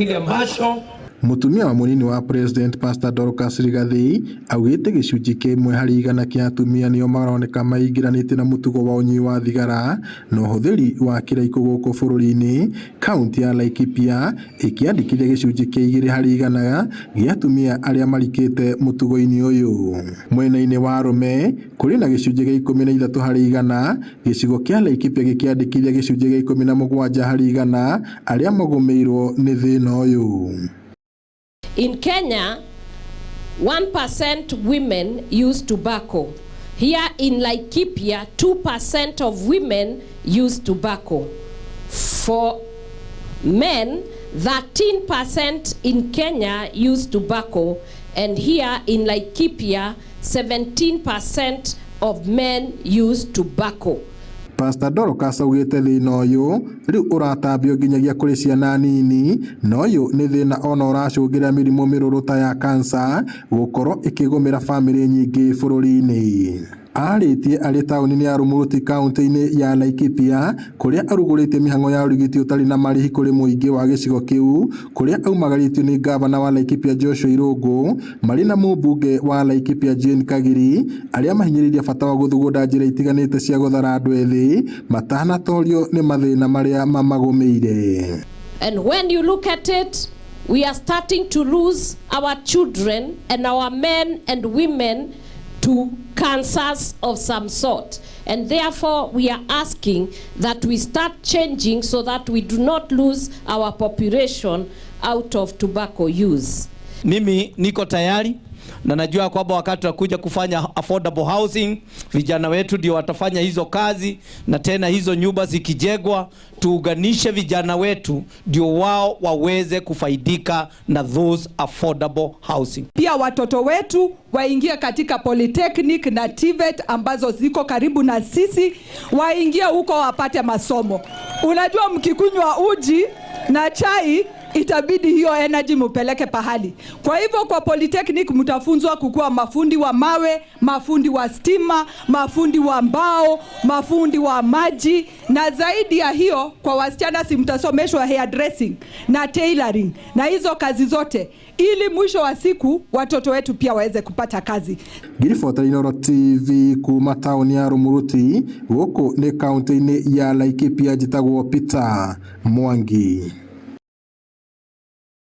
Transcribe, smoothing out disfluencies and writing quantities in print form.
Kile ambacho Mũtumia wa mũnini wa president Pastor Dorcas Rigathi augĩte gĩcunjĩ kĩmwe harĩ igana kĩa atumia nĩo maroneka meingĩranĩtie na mũtugo wa ũnyui wa thigara na ũhũthĩri wa kĩraikũ gũkũ bũrũri-inĩ. Kaunti ya Laikipia ĩkĩandĩkithia gĩcunjĩ kĩa 2% gĩa atumia arĩa marikĩte mũtugo-inĩ ũyũ. Mwena-inĩ wa arũme kũrĩ na gĩcunjĩ gĩa 13%, gĩcigo kĩa Laikipia gĩkĩandĩkithia gĩcunjĩ gĩa 17% arĩa magũmĩirwo nĩ thĩna ũyũ. In Kenya, 1% women use tobacco. Here in Laikipia, 2% of women use tobacco. For men, 13% in Kenya use tobacco, and here in Laikipia, 17% of men use tobacco. Pastor Dorcas augĩte thĩna ũyũ rĩu ũratambio nginyagia kũrĩ ciana nini, na ũyũ nĩ thĩna ona ũracũngĩra mĩrimũ mĩrũrũ ta ya kansa gũkorwo ĩkĩgũmĩra bamĩrĩ nyingĩ bũrũri-inĩ. Arĩtie arĩ taũni-inĩ ya Rumuruti kaunti-inĩ ya Laikipia, kũrĩa arugũrĩtie mĩhang'o ya ũrigiti ũtarĩ na marĩhi kũrĩ mũingĩ wa gĩcigo kĩu, kũrĩa aumagarĩtio nĩ ngavana wa Laikipia Joshua Irũngũ marĩ na mũmbunge wa Laikipia Jane Kagiri, arĩa mahinyĩrĩirie bata wa gũthugunda njĩra itiganĩte cia gũthara andũ ethĩ matanatorio nĩ mathĩna marĩa mamagũmĩire. And when you look at it, we are starting to lose our children and our men and women to cancers of some sort. And therefore, we are asking that we start changing so that we do not lose our population out of tobacco use. Mimi niko tayari na najua kwamba wakati tutakuja kufanya affordable housing, vijana wetu ndio watafanya hizo kazi, na tena hizo nyumba zikijengwa, tuunganishe vijana wetu ndio wao waweze kufaidika na those affordable housing. Pia watoto wetu waingie katika polytechnic na TVET ambazo ziko karibu na sisi, waingie huko wapate masomo. Unajua, mkikunywa uji na chai itabidi hiyo energy mupeleke pahali. Kwa hivyo kwa polytechnic mtafunzwa kukuwa mafundi wa mawe, mafundi wa stima, mafundi wa mbao, mafundi wa maji, na zaidi ya hiyo, kwa wasichana si mtasomeshwa hair dressing na tailoring na hizo kazi zote, ili mwisho wa siku watoto wetu pia waweze kupata kazi. Ngiribota Inooro TV kuma taũni ya Rumuruti gũkũ nĩ kaunti-inĩ ya Laikipia, njĩtagwo Peter Mwangi.